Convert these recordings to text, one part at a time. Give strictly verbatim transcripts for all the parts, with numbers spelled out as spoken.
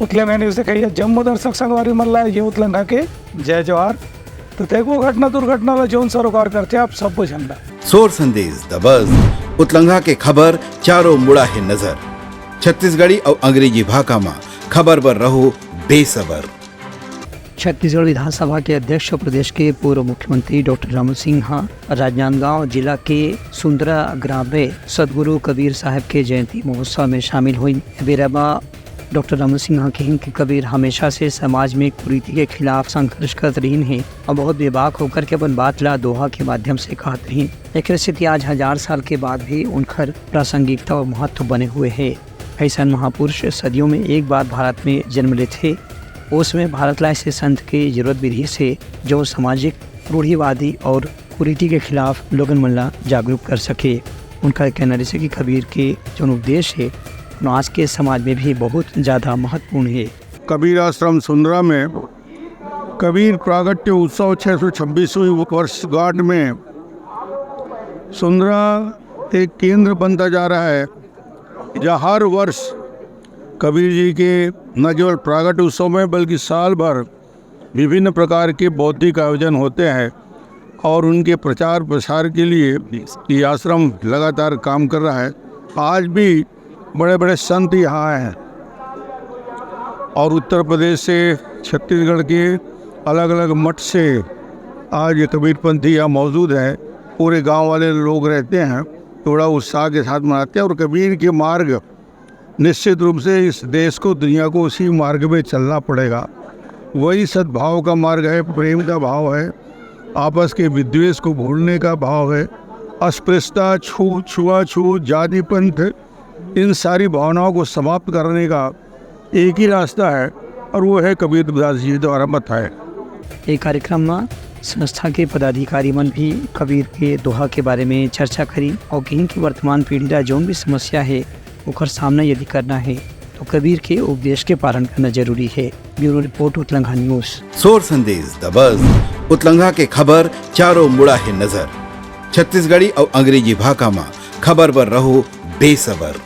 उतलंघा news देखइया जम्मो दर्शक संगवारी मन ला ये उतलंघा के जय जोहार। तो देखो घटना दुर्घटना ला जौन सरोकार करथे आप सबो झन ला। सोर संदेश दबस उतलंघा के खबर चारों मुड़ा हे नजर। छत्तीसगढ़ी अउ अंग्रेजी भाखा मा खबर बर रहो बेसबर। छत्तीसगढ़ विधानसभा के अध्यक्ष और प्रदेश के पूर्व मुख्यमंत्री डॉक्टर रमन सिंह ह राजनांदगांव जिला के सुंदरा ग्राम में सदगुरु कबीर साहब के जयंती महोत्सव में शामिल हुई। बेरा म डॉक्टर रमन सिंह ह कहिन कि कबीर हमेशा से समाज में कुरीति के खिलाफ संघर्ष करत रहिन हे और बहुत बेबाक होकर के अपन बात ला दोहा के माध्यम से कहत रहिन। एकरे सेती आज हजार साल के बाद भी उनकर प्रासंगिकता और महत्व बने हुए हे। ऐसन महापुरुष सदियों में एक बार भारत में जन्म लेथे। उसमें भारत ला ऐसे संत के जरूरत भी रहिस हे, जो सामाजिक रूढ़िवादी और कुरीति के खिलाफ लोगन मन ला जागरूक कर सके। उनका कहना रहिस हे कि कबीर के जो उपदेश हे, वो आज के समाज में भी बहुत ज्यादा महत्वपूर्ण हे। कबीर आश्रम सुंदरा में कबीर प्रागट्य उत्सव छः सौ छब्बीसवीं वर्षगांठ में सुंदरा एक केंद्र बनता जा रहा है, जहाँ हर वर्ष कबीर जी के न केवल प्रागट्य उत्सव में बल्कि साल भर विभिन्न प्रकार के बौद्धिक आयोजन होते हैं और उनके प्रचार प्रसार के लिए ये आश्रम लगातार काम कर रहा है। आज भी बड़े बड़े संत यहाँ आए हैं और उत्तर प्रदेश से, छत्तीसगढ़ के अलग अलग मठ से आज ये कबीरपंथी यहाँ मौजूद हैं। पूरे गांव वाले लोग रहते हैं, बड़ा उत्साह के साथ मनाते हैं और कबीर के मार्ग निश्चित रूप से इस देश को, दुनिया को उसी मार्ग में चलना पड़ेगा। वही सद्भाव का मार्ग है, प्रेम का भाव है, आपस के विद्वेष को भूलने का भाव है। अस्पृश्यता, छू छुआछूत, जाति पंथ, इन सारी भावनाओं को समाप्त करने का एक ही रास्ता है और वो है कबीर दास जी द्वारा बताया। ये कार्यक्रम में संस्था के पदाधिकारी मन भी कबीर के दोहा के बारे में चर्चा करी और कहीं कि वर्तमान पीढ़ी ला जौन भी समस्या है ओकर सामना यदि करना है तो कबीर के उपदेश के पालन करना जरूरी है। Bureau report, Utlangha news. सोर संदेश दबस उतलंघा के खबर चारों मुड़ा हे नजर। छत्तीसगढ़ी अउ अंग्रेजी भाखा मा खबर बर रहो बेसबर।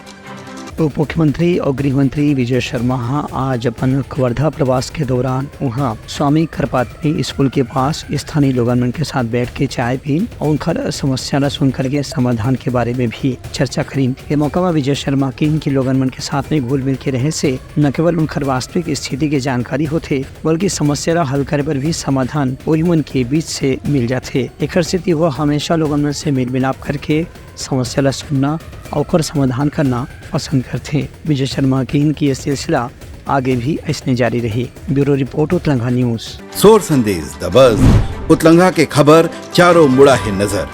उप मुख्यमंत्री और गृह मंत्री विजय शर्मा हा आज अपन कवर्धा प्रवास के दौरान उहाँ स्वामी करपात्री स्कूल के पास स्थानीय लोगन मन के साथ बैठ के चाय पी और उनकर समस्या ला सुन करके समाधान के बारे में भी चर्चा करीन। ये मौका पर विजय शर्मा किहिन कि लोगन मन के साथ में घुल मिल के रहे से न केवल उनकर वास्तविक स्थिति के जानकारी होथे, बल्कि समस्या ला हल करे बर भी समाधान वही मन के बीच से मिल जाथे। एकर सेती वो हमेशा लोगन मन से मेल मिलाप करके समस्या ला सुनना और ओकर समाधान करना पसंद करथे। विजय शर्मा किहिन कि ये सिलसिला आगे भी ऐसने जारी रही। Bureau report, Utlangha news. सोर संदेश दबस उतलंघा के खबर चारों मुड़ा हे नजर।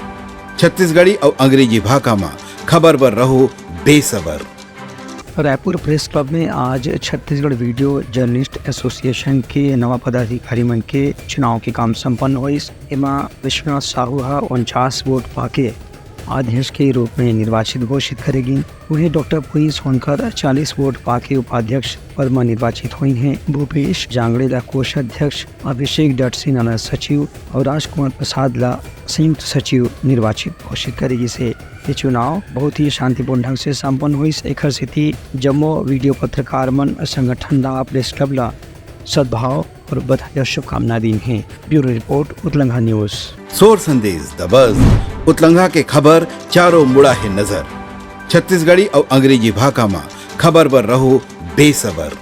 छत्तीसगढ़ी अउ अंग्रेजी भाखा मा खबर बर रहो बेसबर। रायपुर प्रेस क्लब में आज छत्तीसगढ़ वीडियो जर्नलिस्ट एसोसिएशन के नवा पदाधिकारी मन के चुनाव के काम संपन्न होइस। एमा विश्वनाथ साहू ह उनचास वोट पाके अध्यक्ष के रूप में निर्वाचित घोषित करे गिन। उहें डॉक्टर पुरी सोनकर चालीस वोट पाके उपाध्यक्ष पद म निर्वाचित होइन हे। भूपेश जांगड़े ला कोषाध्यक्ष, अभिषेक डटसिन ला सचिव और राजकुमार प्रसाद ला संयुक्त सचिव निर्वाचित घोषित करे गिस हे। ये चुनाव बहुत ही शांतिपूर्ण ढंग से संपन्न होइस। एखर सेती जम्मो वीडियो पत्रकार मन संगठन ला, प्रेस क्लब ला सद्भाव और बधाई और शुभकामना दीन हे। Bureau report, Utlangha news. सोर संदेश दबस उतलंघा के खबर चारों मुड़ा हे नजर। छत्तीसगढ़ी अउ अंग्रेजी भाखा मा खबर बर रहो बेसबर।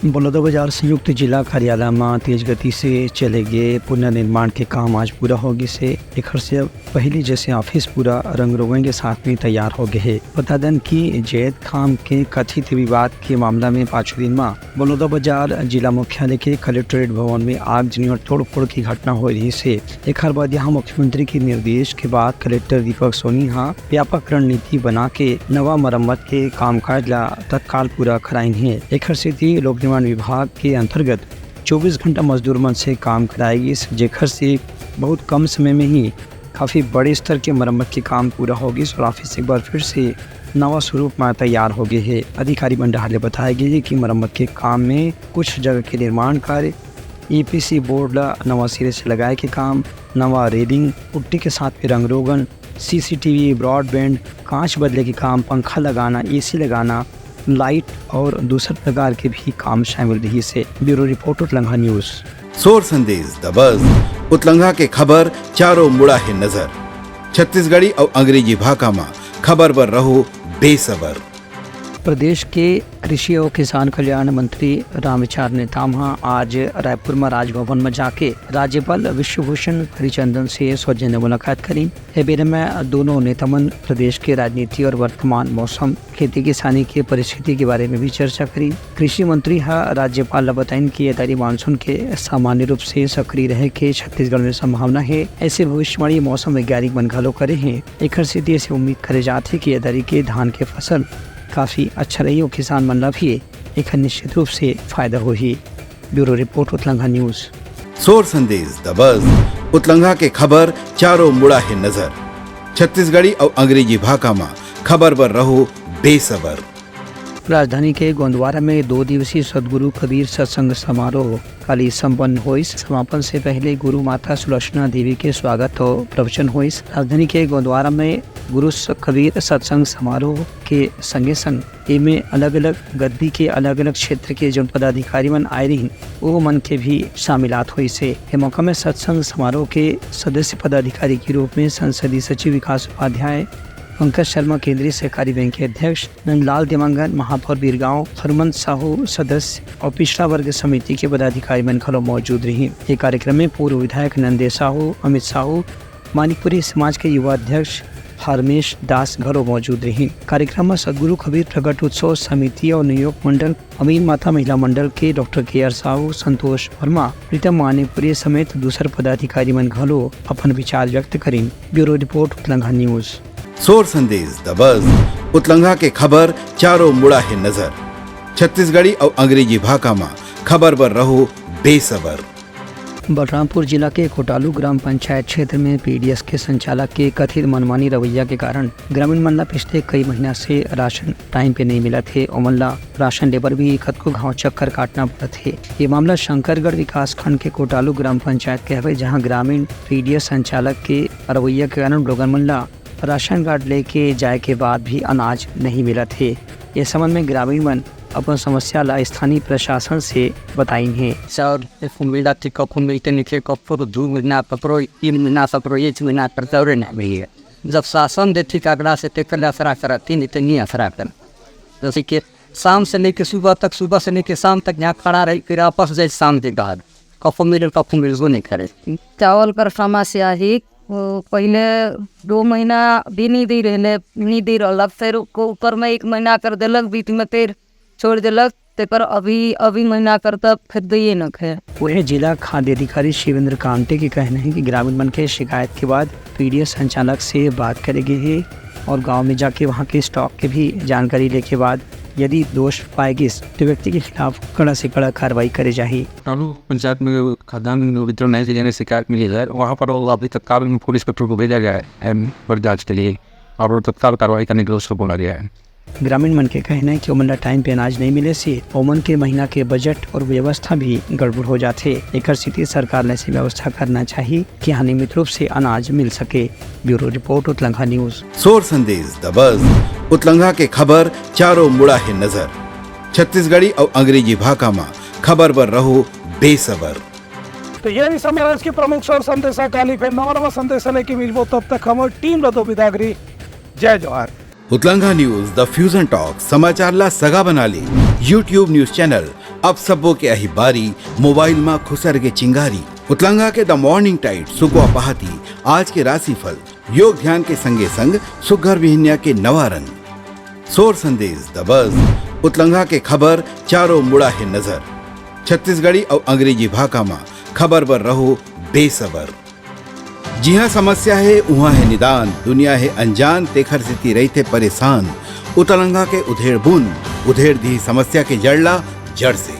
बलौदाबाजार संयुक्त जिला कार्यालय म तेज गति से चले गे पुनर्निर्माण के काम आज पूरा हो गिस हे। एखर से अब पहिली जैसे ऑफिस पूरा रंग रोगन के साथ में तैयार हो गए हे। बता दन कि जैतखाम के कथित विवाद के मामला में पाछू दिन म बलौदाबाजार जिला मुख्यालय के कलेक्टोरेट भवन में आगजनी और तोड़फोड़ की घटना हो रही हे। एखर बाद यहाँ मुख्यमंत्री के निर्देश के बाद कलेक्टर दीपक सोनी हा व्यापक रणनीति बना के नवा मरम्मत के कामकाज ला तत्काल पूरा कराइन हे। एखर सेती लोक निर्माण विभाग के अंतर्गत चौबीस घंटा मजदूर मन से काम कराए गिस, जेखर से बहुत कम समय में ही काफी बड़े स्तर के मरम्मत के काम पूरा हो गिस और ऑफिस एक बार फिर से नवा स्वरूप में तैयार हो गए हे। अधिकारी मन डहार ले बताए गए हे कि मरम्मत के काम में कुछ जगह के निर्माण कार्य, ईपीसी बोर्ड ला नवा सिरे से लगाए के काम, नवा रेलिंग, पुट्टी के साथ में रंग रोगन, सीसीटीवी, ब्रॉडबैंड, कांच बदले के काम, पंखा लगाना, एसी लगाना, लाइट और दूसर प्रकार के भी काम शामिल रहिस हे। Bureau report, Utlangha news. सोर संदेश दबस, उतलंघा के खबर चारों मुड़ा हे नजर। छत्तीसगढ़ी अउ अंग्रेजी भाखा म खबर बर रहो बेसबर। प्रदेश के कृषि अउ किसान कल्याण मंत्री रामविचार नेताम ह आज रायपुर म राजभवन म जाके राज्यपाल विश्वभूषण हरिचंदन से सौजन्य मुलाकात करीन। ए बेरा म दोनों नेता मन प्रदेश के राजनीति और वर्तमान मौसम, खेती किसानी के परिस्थिति के बारे में भी चर्चा करीन। कृषि मंत्री ह राज्यपाल ल बताइन कि ए दारी मानसून के सामान्य रूप से सक्रिय रहे के छत्तीसगढ़ में संभावना हे। ऐसे भविष्यवाणी मौसम वैज्ञानिक मन घलो करे हे। एखर सेती ऐसे उम्मीद करे जात हे कि ए दारी के धान के फसल काफी अच्छा रही और किसान मन ला भी एखर निश्चित रूप से फायदा होही। Bureau report, Utlangha news. सोर संदेश दबस, उतलंघा के खबर चारों मुड़ा हे नजर। छत्तीसगढ़ी अउ अंग्रेजी भाखा म खबर बर रहो बेसबर। राजधानी के गोंदवारा में दो दिवसीय सदगुरु कबीर सत्संग समारोह काली संपन्न होइस। समापन से पहले गुरु माता सुलक्षणा देवी के स्वागत अउ प्रवचन होइस। राजधानी के गोंदवारा में गुरु स-, कबीर सत्संग समारोह के संगे संग एमे अलग-अलग गद्दी के अलग-अलग क्षेत्र के जोन पदाधिकारी मन आए रहिन, वो मन के भी शामिलात होइस हे। ए मौका में सत्संग समारोह के सदस्य पदाधिकारी के रूप में संसदीय सचिव विकास उपाध्याय, पंकज शर्मा केंद्रीय सहकारी बैंक के अध्यक्ष, नंदलाल देवांगन महापौर बीरगांव, हरमंत साहू सदस्य और पिछड़ा वर्ग समिति के पदाधिकारी मन घलो मौजूद रही। ये कार्यक्रम में पूर्व विधायक नंदे साहू, अमित साहू, मानिकपुरी समाज के युवा अध्यक्ष हरमेश दास घलो मौजूद रही। कार्यक्रम में सदगुरु कबीर प्रगट उत्सव समिति और नियोग मंडल, अमीन माता महिला मंडल के डॉक्टर के आर साहू, संतोष वर्मा, प्रीतम मानिकपुरी समेत दूसर पदाधिकारी मन घलो अपन विचार व्यक्त करिन। Bureau report, Utlangha news. सोर संदेश दबस, उतलंघा के खबर चारों मुड़ा हे नजर। छत्तीसगढ़ी अउ अंग्रेजी भाखा म खबर बर रहो बेसबर। बलरामपुर जिला के कोटालू ग्राम पंचायत क्षेत्र में पीडीएस के संचालक के कथित मनमानी रवैया के कारण ग्रामीण मन ला पिछले कई महीना से राशन टाइम पे नहीं मिलत हे। ओमन ला राशन लेबर भी कतको घाव चक्कर काटना पड़त हे। ये मामला शंकरगढ़ विकासखंड के कोटालू ग्राम पंचायत के हवे, जहां ग्रामीण पीडीएस संचालक के रवैया के कारण लोगन मन ला राशन कार्ड लेके जाए के बाद भी अनाज नहीं मिलत हे। ये संबंध में ग्रामीण मन अपन समस्या ला स्थानीय प्रशासन से बताइन हे। चाउर एक मिला थे, कखो मिलते नहीं थे, कखो तो दू महीना पकड़ो, तीन महीना पकड़ो, एक महीना कर चाउर ना मिले। जब शासन देती कागड़ा से तेकर असरा करती, नहीं तो नहीं असरा कर। जैसे कि शाम से लेके सुबह तक, सुबह से लेके शाम तक यहाँ खड़ा रही, फिर वापस जाए शाम के बाद। कखो मिले, कखो मिलबो नहीं करे। चावल कर समस्या ही, वो पहले दो महीना भी नहीं दे रहले, नहीं दे रहलक, फिर ऊपर में एक महीना कर देलक, बीच में फिर छोड़ देलक, तेकर अभी, अभी महीना कर तक फिर दइए न खे। वहीं जिला खाद्य अधिकारी शिवेंद्र कांटे के कहना है कि ग्रामीण मन के शिकायत के बाद पीडीएस संचालक से बात करे गे हे और गांव में जाके वहां के स्टॉक के भी जानकारी लेके बाद यदि दोष पाए गिस तो व्यक्ति के खिलाफ कड़ा से कड़ा कार्रवाई करे जाही। कोटालू पंचायत में खाद्यान्न वितरण नहीं किए जाने की शिकायत मिली है, वहाँ पर वो अभी तत्काल में पुलिस पेट्रोल को भेजा गया है एम पर जांच के लिए और तत्काल कार्रवाई करने के लिए उसको बोला गया है। ग्रामीण मन के कहना है कि ओमन ला टाइम पे अनाज नहीं मिले से ओमन के महीना के बजट और व्यवस्था भी गड़बड़ हो जाथे। एकर सेती सरकार ला ऐसी व्यवस्था करना चाहिए कि यहाँ नियमित रूप से अनाज मिल सके। Bureau report, Utlangha news. सोर संदेश दबस, उतलंघा के खबर चारों मुड़ा हे नजर। छत्तीसगढ़ी अउ अंग्रेजी भाखा म खबर बर रहो बेसबर। तो ये रही हमारा आज की प्रमुख सोर संदेशा। काली फिर नवा नवा संदेशा लेके मिलबो, तब तक हमर टीम ला दो बिदागरी। जय जोहार। उतलंघा न्यूज, द फ्यूजन टॉक, समाचार ला सगा बना ले। YouTube न्यूज चैनल, अब सबो के आही बारी, मोबाइल मा खुसर के चिंगारी। उतलंघा के द मॉर्निंग टाइड, सुकवा पहाती, आज के राशिफल, योग ध्यान के संगे संग सुघर बिहनिया के नवा रंग। सोर संदेश दबस, उतलंघा के खबर चारों मुड़ा हे नजर। छत्तीसगढ़ी अउ अंग्रेजी भाखा मा खबर बर रहो बेसबर। जिहाँ समस्या हे, उहाँ हे निदान, दुनिया हे अनजान, तेखर सेती रहिथे परेशान। उतलंघा के उधेड़ बुन, उधेड़ दिही समस्या के जड़ ला जड़ से।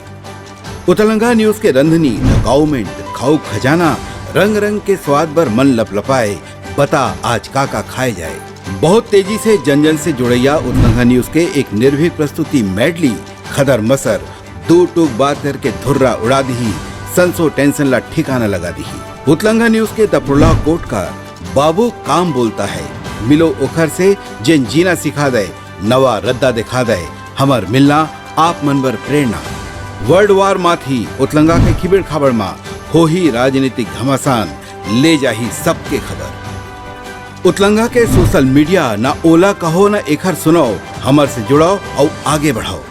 उतलंघा न्यूज के रंधनी, द गाउमेंट, खाऊ खजाना, रंग रंग के स्वाद बर मन लपलपाए, बता आज का का खाए जाए। बहुत तेजी से जन जन से जुड़ैया उतलंघा न्यूज के एक निर्भीक प्रस्तुति मेडली, खदर मसर, दो टूक बात करके धुर्रा उड़ा दिही, संसो टेंशन ला ठिकाना लगा दिही। उतलंघा न्यूज के दपड़ला कोटकार, बाबू काम बोलता है, मिलो ओखर से जेन जीना सिखा दे, नवा रद्दा दिखा दे, हमर मिलना आप मन बर प्रेरणा। वर्ल्ड वार माथी उतलंगा के खिबेड़ खाबड़ मा होही राजनीतिक घमासान, ले जाही सबके खबर। उतलंगा के सोशल मीडिया, ना ओला कहो ना एखर सुनो, हमर से जुड़ो अउ आगे बढ़ो।